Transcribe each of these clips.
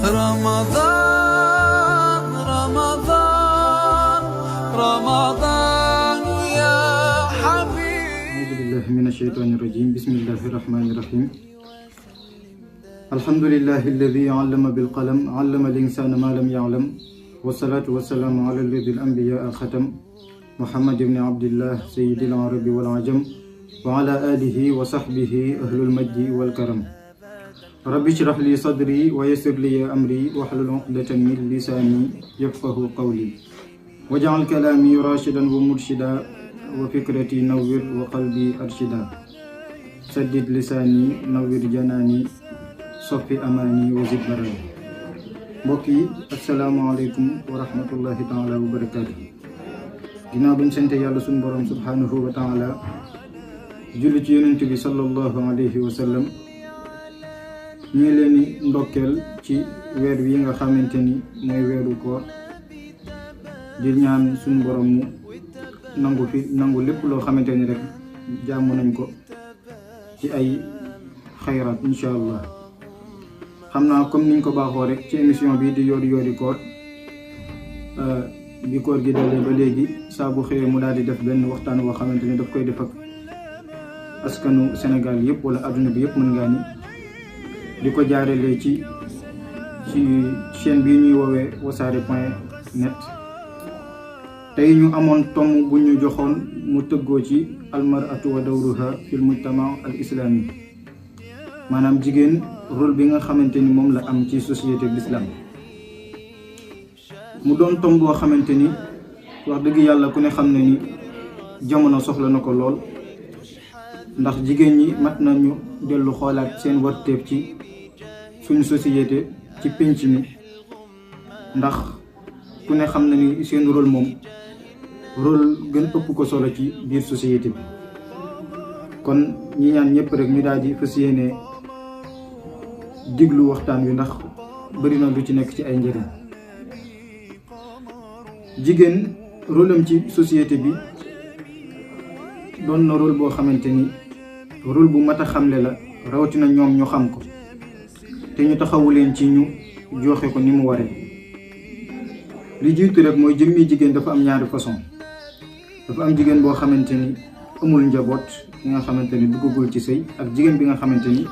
رمضان رمضان رمضان يا حبيبي. أعوذ بالله من الشيطان الرجيم. بسم الله الرحمن الرحيم. الحمد لله الذي علم بالقلم علم الإنسان ما لم يعلم والصلاة والسلام على الذي الأنبياء الختم محمد بن عبد الله سيد العرب والعجم وعلى آله وصحبه أهل المجد والكرم. رب اشرح لي صدري ويسر لي أمري واحلل عقدة من لساني يفقه قولي واجعل كلامي راشدا ومرشدا وفكرتي نور وقلبي أرشدا سدد لساني نور جناني صفي أماني وزد براني. mbokk yi asalaamaaleykum wa rahmatullahi taala wa barakaatu. ginnaaw bañ sante yàlla suñu borom subhanahu wa taala julli ci yonent bi sallallahu alayhi wa sallam, ñu ngi leen di ndokkeel ci weer wi nga xamante ni mooy weeru koor, di ñaan suñu borom mu nangu lépp loo xamante ni rek jàmm nañ ko ci ay xayraat incha allah. xam naa comme niñ ko baaxoo rek ci émission bi di yoori koor, bi koor gi dalee ba léegi saa bu xëyee mu daal di def benn waxtaan woo xamante ni daf koy def ak askanu Sénégal yëpp wala adduna bi yëpp mën ngaa ni, di ko jaarelee ci chaîne bi ñuy woowee wasaare.net. tey ñu amoon tomb bu ñu joxoon mu tëggoo ci almaratu wa dawruha fil mujtama al islami, maanaam jigéen rôle bi nga xamante ni moom la am ci société bi l'islam. mu doon tomb boo xamante ni wax dëgg yàlla ku ne xam ne ni jamono soxla na ko lool, ndax jigéen ñi mat nañu dellu xoolaat seen warteef ci suñu société ci pénc mi, ndax ku ne xam na ni seen rôle moom rôle gën ëpp ko solo ci biir société bi. kon ñi ñaan ñëpp rek ñu daal di fas yéene diglu waxtaan wi, ndax bari na lu ci nekk ci ay njëriñ. jigéen rôle am ci société bi doon na rôle boo xamante ni rôle bu mat a xamle la, rawatina ñoom ñu xam ko te ñu taxawu leen ci ñu joxe ko ni mu waree. li jiitu rek mooy jëmmi jigéen dafa am ñaari façon. dafa am jigéen boo xamante ni amul njaboot, ki nga xamante ni duggagul ci sëy, ak jigéen bi nga xamante ni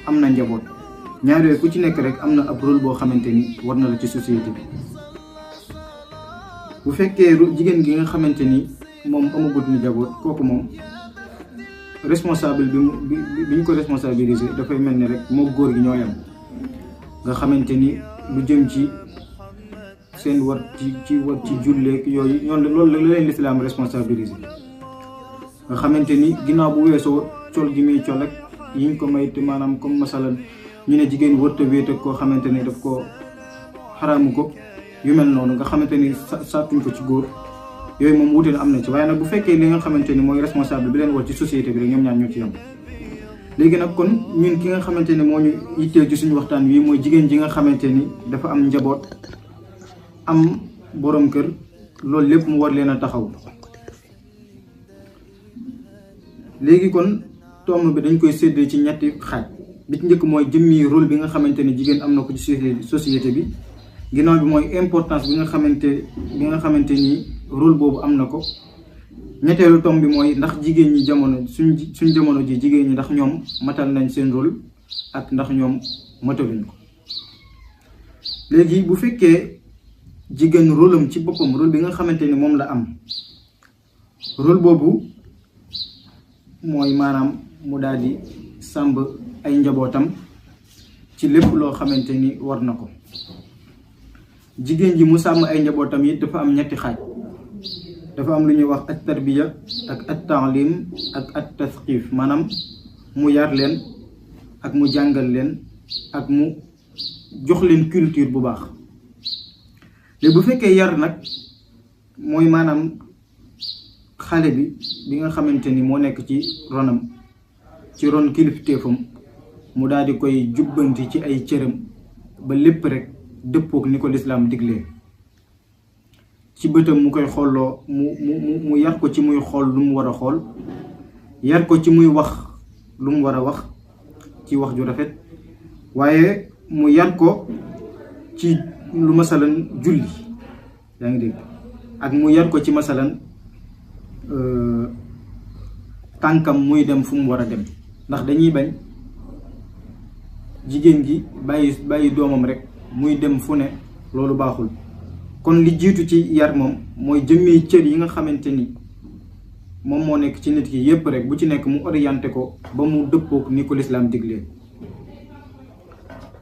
am na njaboot. ñaar yooyu ku ci nekk rek am na ab rôle boo xamante ni war na la ci société bi. bu fekkee jigéen gi nga xamante ni moom amagut ni njaboot, kooku moom responsable bi ñu ko responsabiliser dafay mel ni rek moo góor gi ñoo yam, nga xamante ni lu jëm ci seen war ci julleek yooyu loolu la leen lislaam responsabiliser. nga xamante ni ginnaaw bu weesoo col gi muy col ak yiñ ko may te maanaam comme masalan ñu ne jigéen wërta wéet ak koo xamante ni daf ko xaraamu ko, yu mel noonu nga xamante ni sàttuñ ko ci góor, yooyu moom wuute na am na ci. waaye nag bu fekkee li nga xamante ni mooy responsable bi leen war ci société bi rek ñoom ñaar ñoo ci yam. léegi nag kon ñun ki nga xamante ni moo ñu yitteel ci suñu waxtaan wi mooy jigéen ji nga xamante ni dafa am njaboot, am borom kër, loolu lépp mu war leen a taxaw. léegi kon tomb bi dañ koy séddee ci ñetti xaaj. bi ci njëkk mooy jëmmi rôle bi nga xamante ni jigéen am na ko ci société bi. ginnaaw bi mooy importance bi nga xamante ni rôle boobu am na ko. ñetteelu tomb bi mooy ndax jigéen ñi suñ jamono ji jigéen ñi ndax ñoom matal nañ seen rôle ak ndax ñoom mataluñ ko. léegi bu fekkee jigéen rôle am ci boppam, rôle bi nga xamante ni moom la am, rôle boobu mooy maanaam mu daal di sàmb ay njabootam ci lépp loo xamante ni war na ko. jigéen ji mu sàmm ay njabootam yi dafa am ñetti xaaj. dafa am lu ñuy wax at tarbiya ak at taalim ak at tasqif, maanaam mu yar leen ak mu jàngal leen ak mu jox leen culture bu baax. léegi bu fekkee yar nag mooy maanaam xale bi nga xamante ni moo nekk ci ronam, ci ron kilifteefam, mu daal di koy jubbanti ci ay cëram ba lépp rek dëppook ni ko lislaam diglee. ci bëtam mu koy xooloo mu yar ko ci muy xool lu mu war a xool, yar ko ci muy wax lu mu war a wax ci wax ju rafet, waaye mu yar ko ci lu masalan julli yaa ngi dégg ak mu yar ko ci masalan tànkam muy dem fu mu war a dem ndax dañuy bañ jigéen gi bàyyi doomam rek muy dem fu ne loolu baaxul. kon li jiitu ci yar moom mooy jëmmi cër yi nga xamante ni moom moo nekk ci nit ki yépp rek bu ci nekk mu orienté ko ba mu dëppook ni ko lislaam diglee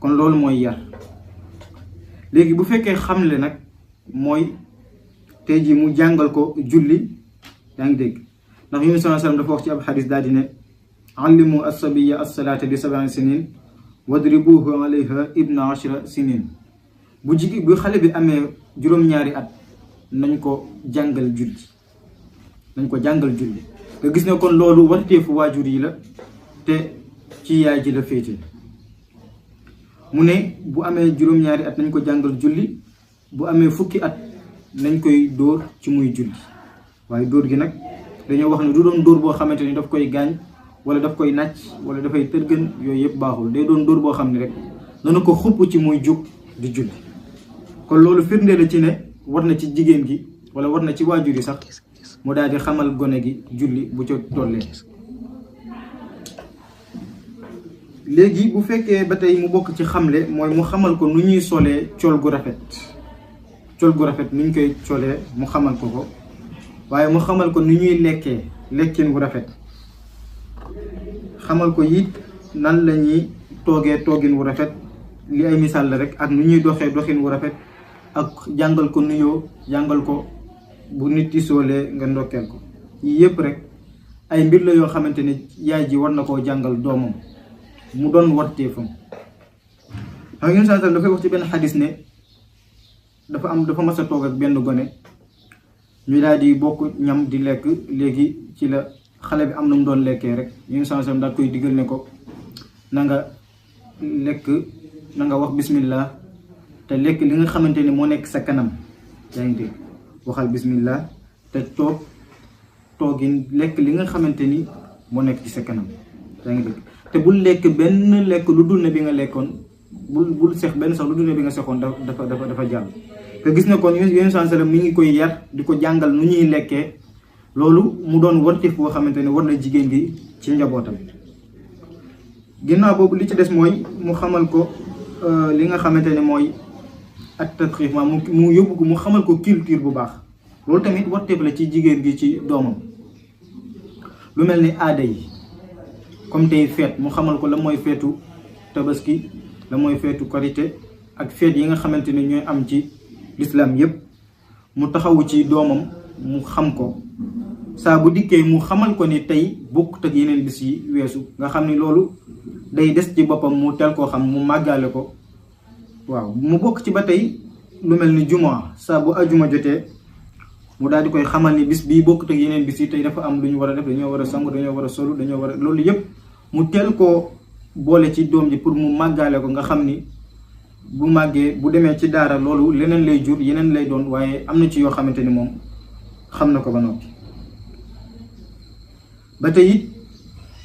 kon loolu mooy yar. léegi bu fekkee xamle nag mooy tey jii mu jàngal ko julli yaa ngi dégg ndax Yonent sallallahu alayhi wasallam dafa wax ci ab xadis daal di ne allimu as-sabiyya as-salaata bi 7 sinin wadribuhu alayha ibna 10 sinin bu xale bi amee juróom-ñaari at nañ ko jàngal julli nga gis ne kon loolu warteefu waajur yi la te ci yaay ji la féete mu ne bu amee juróom-ñaari at nañ ko jàngal julli bu amee fukki at nañ koy dóor ci muy julli waaye dóor gi nag dañoo wax ne du doon dóor boo xamante ni daf koy gaañ wala daf koy nàcc wala dafay tërgën yooyu yëpp baaxul day doon dóor boo xam ne rek dana ko xupp ci muy jug di julli. kon loolu firnde la ci ne war na ci jigéen gi wala war na ci waajur yi sax mu daal di xamal gone gi julli bu ca tollee. léegi bu fekkee ba tey mu bokk ci xamle mooy mu xamal ko nu ñuy solee col gu rafet nu ñu koy colee mu xamal ko waaye mu xamal ko nu ñuy lekkee lekkin gu rafet xamal ko it nan la ñuy toogee toogin wu rafet li ay misaal la rek ak nu ñuy doxee doxin wu rafet ak jàngal ko nuyoo jàngal ko bu nit yi soolee nga ndokkeel ko yii yëpp rek ay mbir la yoo xamante ne yaay ji war na koo jàngal doomam mu doon warteefam. xam nga saa dafay wax ci benn xadis ne dafa mas a toog ak benn gone ñu daal di bokk ñam di lekk léegi ci la xale bi am na mu doon lekkee rek ñun saa daal koy digal ne ko na nga lekk na nga wax bismillah te lekk li nga xamante ni moo nekk sa kanam yaa ngi dégg waxal bismillah te toogin lekk li nga xamante ni moo nekk ci sa kanam yaa ngi dégg te bul lekk benn lekk lu dul ne bi nga lekkoon bul sex benn sax lu dul ne bi nga sexoon dafa jàll. te gis na kon yéen sallam mi ngi koy yar di ko jàngal nu ñuy lekkee loolu mu doon wartif boo xamante ne war na jigéen gi ci njabootam. ginnaaw boobu li ci des mooy mu xamal ko li nga xamante ne mooy ak tadxiif mu yóbbu ko mu xamal ko culture bu baax loolu tamit wartif la ci jigéen gi ci doomam. lu mel ni aada yi comme tey feet mu xamal ko la mooy feetu tabaski la mooy feetu korité ak feet yi nga xamante ne ñooy am ci lislaam yépp mu taxawu ci doomam mu xam ko saa bu dikkee mu xamal ko ni tey bokkut ak yeneen bis yi weesu nga xam ni loolu day des ci boppam mu teel koo xam mu màggaale ko. waaw mu bokk ci ba tey lu mel ni juma saa bu ajuma jotee mu daal di koy xamal ni bis bii bokkut ak yeneen bis yi tey dafa am lu ñu war a def dañoo war a sangu dañoo war a solu dañoo war a loolu yépp mu teel koo boole ci doom ji pour mu màggaale ko nga xam ni bu màggee bu demee ci daara loolu leneen lay jur yeneen lay doon waaye am na ci yoo xamante ni moom xam na ko ba noppi. ba tey it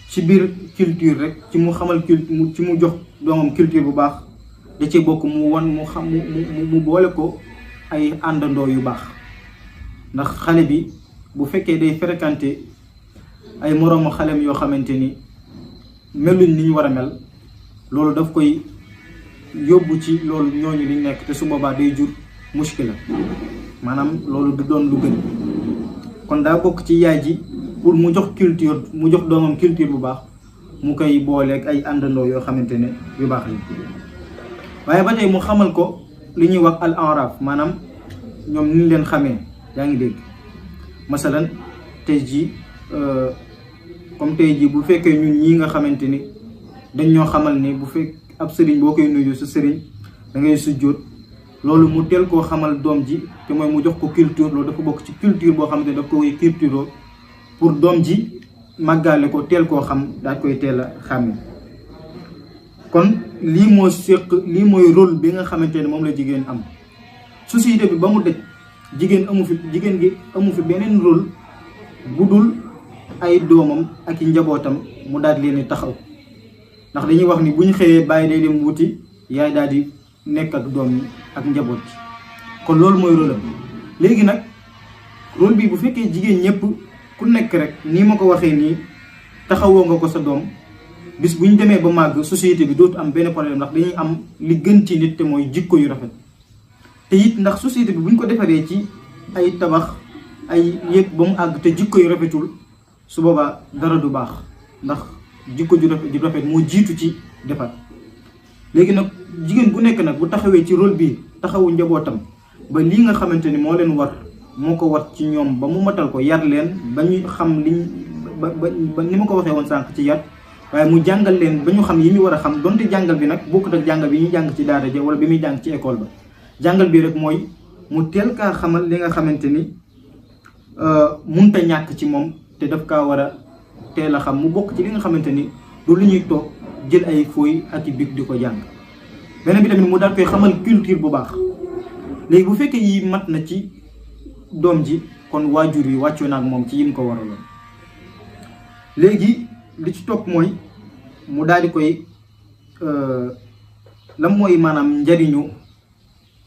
ci biir culture rek ci mu xamal ci mu jox doomam culture bu baax da ci bokk mu boole ko ay àndandoo yu baax ndax xale bi bu fekkee day fréquenter ay moroomu xalem yoo xamante ni meluñ ni ñu war a mel loolu daf koy yóbbu ci loolu ñooñu liñ nekk te su boobaa day jur muskila maanaam loolu du doon lu gën kon daa bokk ci yaay ji pour mu jox doomam culture bu baax mu koy booleeg ay àndandoo yoo xamante ne yu baax yi waaye ba tey mu xamal ko li ñuy wax al araf maanaam ñoom ni leen xamee yaa ngi dégg masalan tey jii comme tey jii bu fekkee ñun ñii nga xamante ni dañ ñoo xamal ni bu fekk ab sëriñ boo koy nuyu sa sëriñ da ngay sujjóot loolu mu teel koo xamal doom ji te mooy mu jox ko culture loolu dafa bokk ci culture boo xamante ne daf koy culture pour doom ji màggaale ko teel koo xam daal koy teel a xàmme. kon lii mooy rôle bi nga xamante ne moom la jigéen am société bi ba mu dëj jigéen gi amu fi beneen rôle bu dul ay doomam ak i njabootam mu daal di leen taxaw ndax dañuy wax ni bu ñu xëyee bàyyi day dem wuti yaay daal di nekk ak doom yi ak njaboot ci kon loolu mooy rôle am léegi nag rôle bi bu fekkee jigéen ñëpp ku nekk rek nii ma ko waxee nii taxawoo nga ko sa doom bis bu ñu demee ba màgg société bi dootu am benn problème ndax dañuy am li gën ci nit te mooy jikko yu rafet te it ndax société bi bu ñu ko defaree ci ay tabax ay yëpp ba mu àgg te jikko yu rafetul su boobaa dara du baax ndax jikko ju rafet moo jiitu ci defar léegi nag jigéen bu nekk nag bu taxawee ci rôle bii taxawu njabootam ba lii nga xamante ni moo leen war moo ko war ci ñoom ba mu matal ko yar leen ba ñu xam liñ ba ni ma ko waxee woon sànq ci yar waaye mu jàngal leen ba ñu xam yi ñu war a xam donte jàngal bi nag bokkut ak jàngal bi ñuy jàng ci daara ja wala bi muy jàng ci école ba jàngal bi rek mooy mu teel kaa xamal li nga xamante ni munta ñàkk ci moom te daf kaa war a teel a xam mu bokk ci li nga xamante ni du lu ñuy toog jël ay fooy ak i bic di ko jàng beneen bi tamit mu daal koy xamal culture bu baax léegi bu fekkee yi mat na ci doom ji kon waajur yi wàccoo na ak moom ci yim ko waraloon léegi li ci topp mooy mu daal di koy lan mooy maanaam njariñu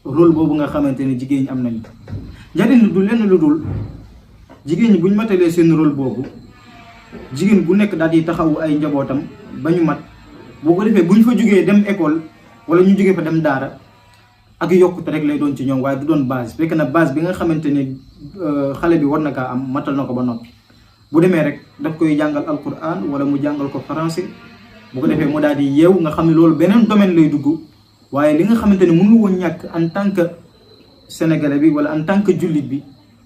rôle boobu nga xamante ne jigéen ñi am nañu njariñ du lenn lu dul jigéen ñi bu ñu matalee seen rôle boobu jigéen bu nekk daal di taxawu ay njabootam ba ñu mat boo ko defee bu ñu fa jógee dem école wala ñu jógee fa dem daara ak yokkute rek lay doon ci ñoom waaye du doon base fekk na base bi nga xamante ne xale bi war na kaa am matal na ko ba noppi bu demee rek daf koy jàngal alquran wala mu jàngal ko français bu ko defee mu daal di yeew nga xam ne loolu beneen domaine lay dugg waaye li nga xamante ne mënu woon ñàkk en tant que sénégalais bi wala en tant que jullit bi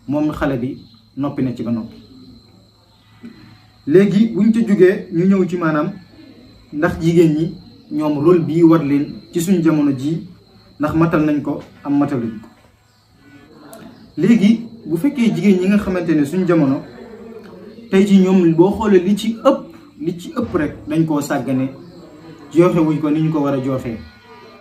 moom xale bi noppi na ci ba noppi. léegi buñ ci jógee ñu ñëw ci maanaam ndax jigéen ñi ñoom rôle bii war leen ci suñ jamono ji ndax matal nañ ko am mataluñ ko léegi bu fekkee jigéen ñi nga xamante ne suñ jamono tey ci ñoom boo xoolee li ci ëpp rek dañ koo sàggane jooxe wuñ ko ni ñu ko war a jooxee